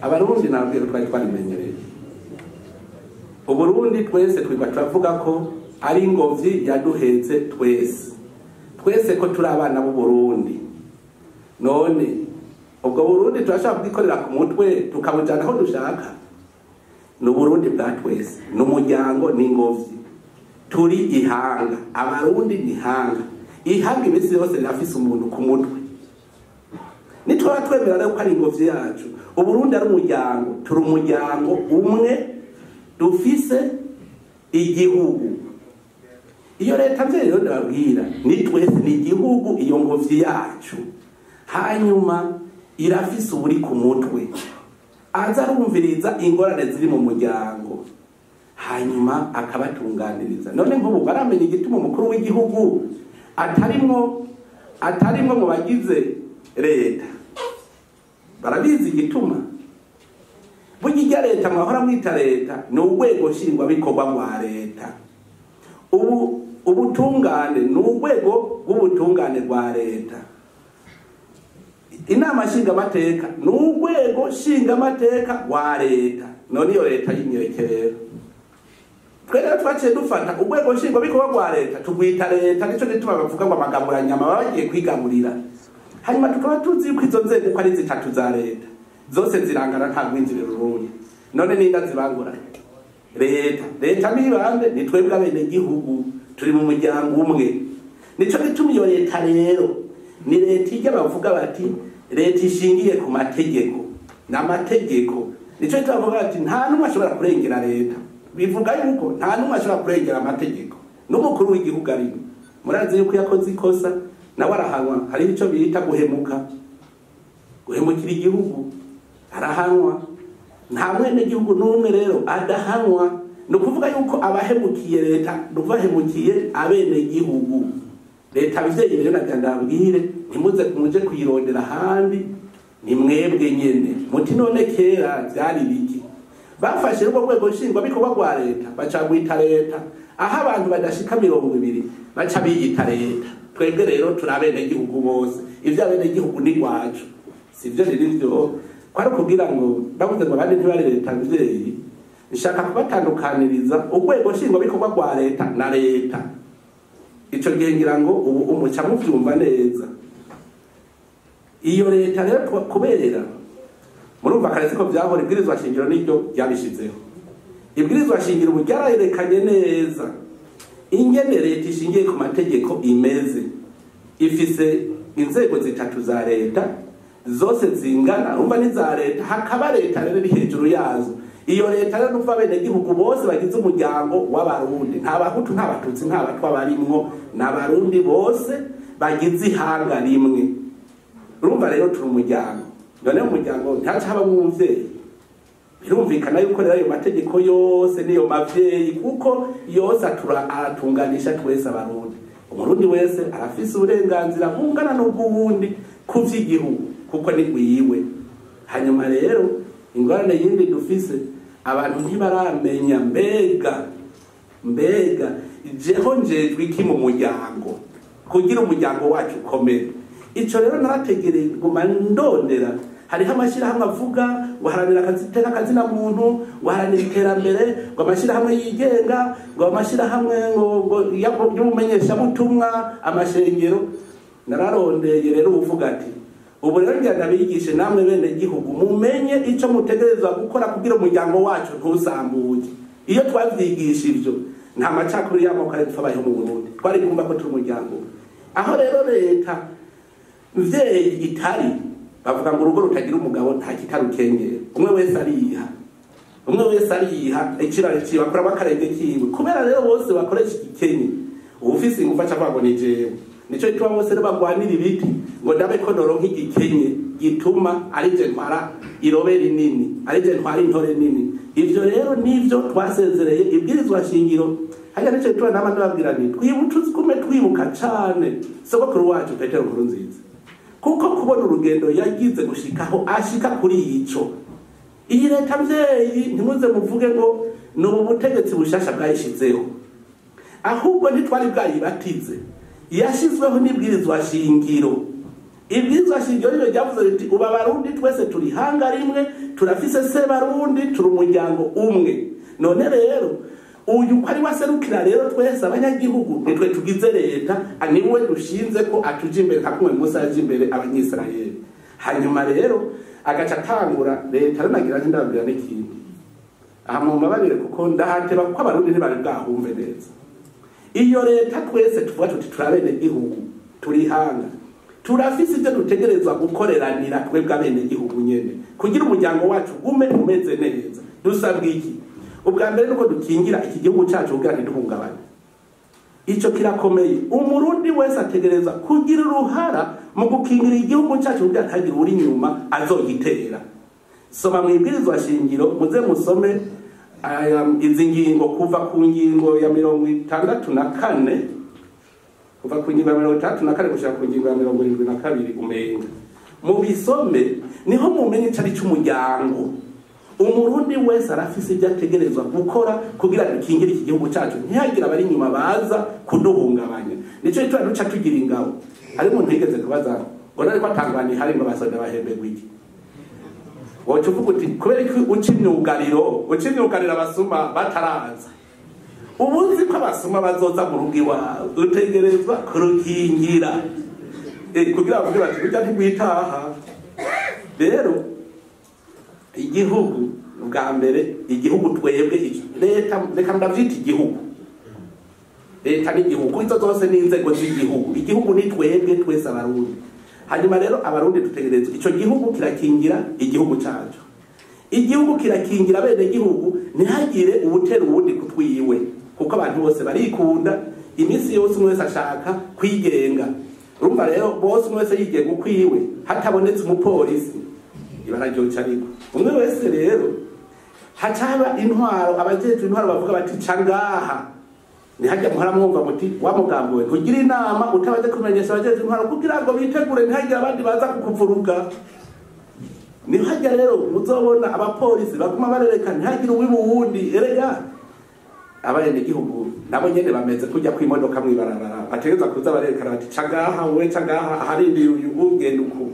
Abarundi nabwiye ko twari twarimenyereye. Uburundi twese twigwa turavuga ko ari ingobyi yaduhetse twese, twese ko turi abana b'Uburundi. None ubwo Burundi turashaka kubwikorera ku mutwe tukabujana aho dushaka? Ni Uburundi bwa twese, ni umuryango, ni ingobyi. Turi ihanga, Abarundi ni ihanga. Ihanga iminsi yose rirafise umuntu ku mutwe. Nitwaba twemera rero ko ari ingobyi yacu, Uburundi ari umuryango, turi umuryango umwe dufise igihugu. Iyo leta mvyeyi rero ndababwira, ni twese, ni igihugu, iyo ngobyi yacu. Hanyuma irafise uburi ku mutwe, aza arumviriza ingorane ziri mu muryango, hanyuma akabatunganiriza. None nk'ubu baramenya igituma umukuru w'igihugu atarimwo mu bagize leta? Barabizi igituma. Burya irya leta mwahora mwita leta ni urwego nshingwabikorwa rwa leta. Ubu ubutungane ni urwego rw'ubutungane rwa leta. Inama nshingamateka ni urwego nshingamateka rwa leta. None iyo leta y'inyereke rero, twe rero twaciye dufata urwego nshingwabikorwa rwa leta tugwita leta. Nico gituma bavuga ngo amagaburanyama baba bagiye kwigaburira. Hanyuma tukaba tuzi yuko izo nzego uko ari zitatu za leta zose zirangana, nta rwinjiriro rurundi. None ninda zibangura leta? Leta nibande? Ni twebwe abenegihugu, turi mu muryango umwe. Nico gituma iyo leta rero ni leta ijya bavuga bati leta ishingiye ku mategeko n'amategeko. Nico gituma bavuga bati nta n'umwe ashobora kurengera leta. Bivuga yuko nta n'umwe ashobora kurengera amategeko, n'umukuru w'igihugu arimo. Murazi yuko yakoze ikosa nawe arahanwa. Hariho ico bita guhemuka, guhemukira igihugu, arahanwa. Nta mwene gihugu n'umwe rero adahanwa. Ni ukuvuga yuko abahemukiye leta ni ukubahemukiye abene gihugu. Leta abivyeyi rero nagira ndababwire, ntimuze muje kuyirondera ahandi, ni mwebwe nyene. Muti none kera vyari biki? Bafashe urwo rwego nshingwabikorwa rwa leta baca gwita leta, aho abantu badashika 20 baca biyita leta. Twebwe rero turi abenegihugu bose, ivyo abenegihugu ni rwacu, sivyo rero. Kwari kugira ngo bavuze ngo abandi ntibari leta mvyeyi, nshaka kubatandukaniriza urwego nshingwabikorwa rwa leta na leta. Ico gihe ngira ngo ubu umuca muvyumva neza. Iyo leta rero, kubera murumva kare siko vyahora, ibwirizwa shingiro niryo ryabishizeho. Ibwirizwa shingiro ubu ryarayerekanye neza ingene leta ishingiye ku mategeko imeze. Ifise inzego zitatu za leta zose zingana, urumva ni za leta, hakaba leta rero iri hejuru yazo. Iyo leta rero nuva abenegihugu bose bagize umuryango w'Abarundi, nta Bahutu, nta Batutsi, nta Batwa barimwo, ni Abarundi bose bagize ihanga rimwe. Urumva rero turi umuryango. None umuryango ntaca habamwo umuvyeyi. Birumvikana yuko rero ayo mategeko yose niyo mavyeyi, kuko yose aratunganisha twese Abarundi. Umurundi wese arafise uburenganzira bungana n'ubw'uwundi ku vy'igihugu, kuko ni rwiwe. Hanyuma rero ingorane yindi dufise, abantu ntibaramenya mbega jeho njejwe iki mu muryango kugira umuryango wacu ukomere. Ico rero narategereye nguma ndondera. Hariho amashirahamwe avuga ngo haranira akaziteka akazina muntu, ngo haranira iterambere, ngo amashirahamwe yigenga, ngo amashirahamwe ngo y'ubumenyeshabutumwa, amashengero. Nararondeye rero uvuga ati ubu rero ngira ndabigishe namwe bene gihugu mumenye ico mutegerezwa gukora kugira umuryango wacu ntusambuke. Iyo twavyigisha ivyo, nta macakubiri y'amoko ari gupfa mu Burundi, twari kumva ko turi umuryango. Aho rero leta mvyeyi itari, bavuga ngo urugo rutagira umugabo nta kitarukengera. Umwe wese ariha, umwe wese ariha ikiraro ciwe, akora akarenge kiwe. Kubera rero bose bakoresha igikenye, uwufise ingufu aca avuga ngo ni jewe. Nico gituma bose rero bagwanira ibiti ngo ndabe ko noronka igikenye gituma ari je ntwara irobe rinini, ari je ntwara intore nini. Ivyo rero nivyo twasezereye ibwirizwa shingiro. Hajya nico gituma nama ndababwira nti twibutse, tugume twibuka cane sogokuru wacu Petero Nkurunziza, kuko kubona urugendo yagize gushikaho ashika kuri ico. Iyi leta mvyeyi ntimuze muvuge ngo ni ubu butegetsi bushasha bwayishizeho, ahubwo ntitwari bwayibatize, yashizweho n'ibwirizwa shingiro. Ibwirizwa shingiro ryo ryavuze riti uba Barundi twese turi hanga rimwe, turafise se Barundi, turi umuryango umwe. None rero uyu ko ari waserukira rero twese abanyagihugu nitwe tugize leta, niwe dushinze ko atuje imbere nka kumwe Musa yaje imbere abanyisirayeli. Hanyuma rero agaca atangura leta ranagira ndababwira n'ikindi aha mu mababire, kuko ndahateba kuko Abarundi ntibari bwahumve neza. Iyo leta twese tuvuga tuti turabene gihugu, turi hanga, turafise ivyo dutegerezwa gukoreranira twebwe abene gihugu nyene kugira umuryango wacu gume umeze neza. Dusabwa iki? Ubwa mbere nuko dukingira iki gihugu cyacu kugira ntiduhungabane. Ico kirakomeye. Umurundi wese ategereza kugira uruhara mu gukingira igihugu cyacu kugira ntagire uri inyuma azogitera. Soma mu ibwirizwa shingiro, muze musome izi ngingo kuva ku ngingo ya 64, kuva ku ngingo ya 64 gushika ku ngingo ya 72 umenga. Mubisome niho mumenye icari c'umuryango. Umurundi wese arafise ibyo ategerezwa gukora kugira dukingire iki gihugu cyacu ntihagire abari inyuma baza kuduhungabanya. Nico gituma duca tugira ingabo. Hari umuntu yigeze kubaza ngo nari batangwani hari ngo basoda bahembe gwiki. Woca uvuga uti kubera ko uca imyugariro, uca imyugariro abasuma bataraza. Ubu uzi ko abasuma bazoza mu rugo iwawe, utegerezwa kurukingira kugira bavuge bati burya ntigwitaha. Rero igihugu bwa mbere, igihugu twebwe leta, reka ndavyita igihugu. Leta n'igihugu, izo zose ni inzego z'igihugu. Igihugu ni twebwe twese Abarundi. Hanyuma rero Abarundi dutegerezwa, ico gihugu kirakingira igihugu cacu, igihugu kirakingira bene gihugu, ntihagire uwutera uwundi kutwiwe, kuko abantu bose barikunda. Iminsi yose umwe wese ashaka kwigenga. Urumva rero bose umwe wese yigenga ukwiwe, hatabonetse umupolisi ibara ryoca ariko umwe wese rero hacaba intwaro, abajejwe intwaro bavuga bati ca ngaha. Ntihajya muhora mwumva muti wa mugambi we ntugira inama utabaze kumenyesha abajejwe intwaro kugira ngo bitegure ntihagire abandi baza kukuvuruga. Ntihajya rero muzobona abapolisi baguma barereka ntihagire uwiba uwundi. Erega abenegihugu nabo nyene bameze kujya kwimodoka mwibarabara, bategereza kuza barerekana bati ca ngaha wowe, ca ngaha aharindiriye uyu ugenda uku.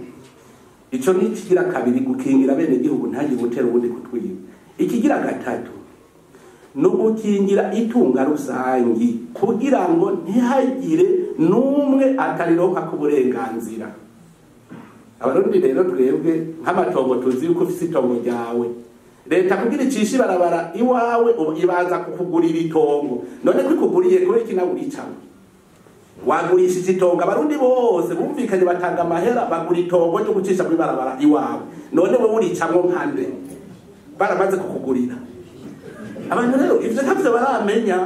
Ico ni ikigira kabiri, gukingira bene gihugu ntihagire gutera uwundi kutwiba. Ikigira gatatu no gukingira itunga rusangi kugira ngo ntihagire n'umwe atarironka ku burenganzira. Abarundi rero twebwe nk'amatongo tuzi yuko ufise itongo ryawe, leta kugira icishe ibarabara iwawe ibanza kukugurira itongo. None ko ikuguriye kubera iki nawe uricamwo? Wagurishije itongo, Abarundi bose bumvikanye batanga amahera bagura itongo ryo gucisha muri barabara iwawe, none wewe uricamwo nkande baramaze kukugurira. Abantu rero ivyo ntavyo baramenya.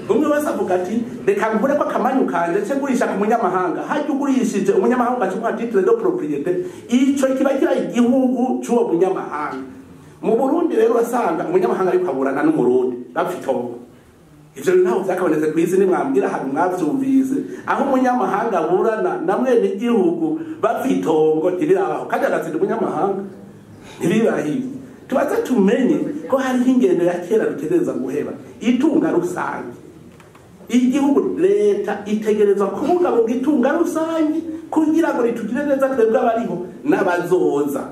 Umwe wese avuga ati reka ngure ko akamanyu kanje ce ngurisha ku munyamahanga. Harya ugurishije umunyamahanga ugaca titre de propriété, ico kiba kira igihugu c'uwo munyamahanga. Mu Burundi rero urasanga umunyamahanga ariko aburana n'Umurundi bapfa itongo. Ivyo bintu ntaho vyakabonetse kw'isi, nimwambwira ahantu mwavyumvise aho umunyamahanga aburana na mwene igihugu bapfa itongo, ntibirabaho. Kandi agatsinda umunyamahanga, ntibibahiye. Tubaze tumenye ko hariho ingendo ya kera dutegereza guheba. Itunga rusange, igihugu leta itegerezwa kubungabunga itunga rusange kugira ngo ritugire neza twebwe abariho n'abazoza.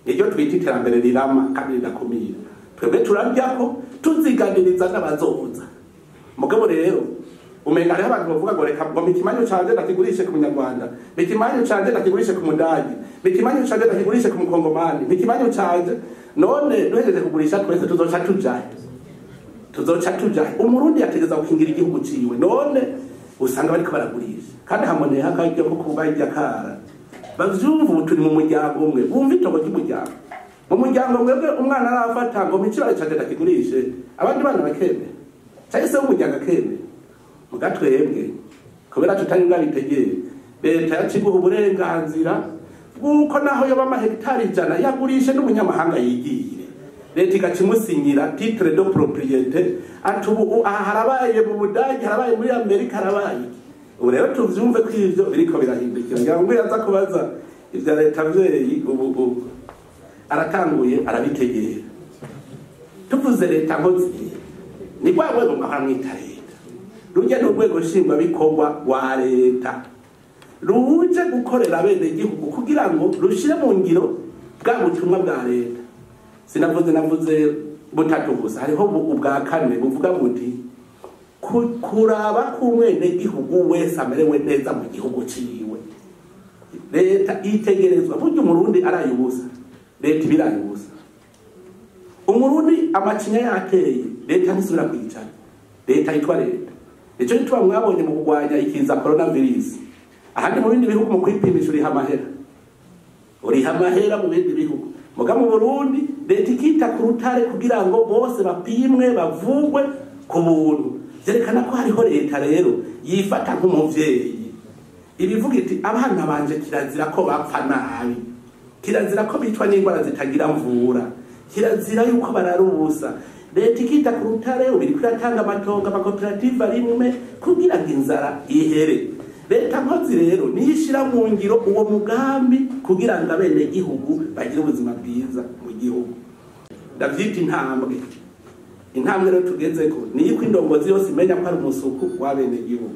Niryo twita iterambere rirama kandi ridakumira. Twebwe turaryako tuziganiriza n'abazoza. Mugabo rero umenga hariho abantu bavuga ngo reka ngo ikimanyu canje ndakigurishe ku munyarwanda, ikimanyu canje ndakigurishe ku mudagi, ikimanyu canje ndakigurishe ku mukongomani, ikimanyu canje. None duhejeje kugurisha twese tuzoca tujahe? Tuzoca tujahe? Umurundi yategereza gukingira igihugu ciwe, none usanga bariko baragurisha kandi hamoneye akaryo ko kubarya kara. Bavyumva ubu turi mu muryango umwe, bumva itongo ry'umuryango. Mu muryango mwebwe umwana arafata ngo micibare canje ndakigurishe, abandi bana bakemera, canke se w'umuryango akemera. Muga twebwe kubera tutari bwabitegere, leta yaciguha uburenganzira bw'uko naho yoba amahegitari 100 yagurishe n'umunyamahanga yigire. Leta igaca imusinyira titre de propriété, ati ubu aha harabaye mu Budagi, harabaye muri Amerika, harabaye. Ubu rero tuvyumve ko ivyo biriko birahindukira. Ngira ngo yaza kubaza ivya leta mvyeyi, ubu aratanguye arabitegera. Tuvuze leta nkozi ni rwa rwego mwahora mwita leta, rujya ni urwego nshingwabikorwa rwa leta. Ruje gukorera abenegihugu kugira ngo rushire mu ngiro bwa butumwa bwa leta. Sinavuze navuze butatu gusa, hariho ubwa kane buvuga buti kuraba ko umwenegihugu wese amerewe neza mu gihugu ciwe. Leta itegerezwa, burya Umurundi araye ubusa, leta ibiraye ubusa. Umurundi amacinya yateye, leta ntisubira kwicara, leta yitwa leta. Nico gituma mwabonye mu kurwanya ikiza coronavirus, ahandi mu bindi bihugu mu kwipimisha uriha amahera, uriha amahera mu bindi bihugu. Muga mu Burundi leta ikita ku rutare kugira ngo bose bapimwe bavugwe ku buntu. Vyerekana ko hariho leta rero yifata nk'umuvyeyi, ibivuga iti abana banje kirazira ko bapfa nabi, kirazira ko bicwa n'indwara zitagira mvura, kirazira yuko bararubusa. Leta ikita ku rutare, ubu iriko iratanga amatongo amakoperative arimwe kugira ngo inzara ihere. Leta nkozi rero niyo ishira mu ngiro uwo mugambi kugira ngo abenegihugu bagire ubuzima bwiza mu gihugu. Ndavyita intambwe. Intambwe rero tugezeko ni yuko indongozi yose imenya ko ari umusuku w'abenegihugu.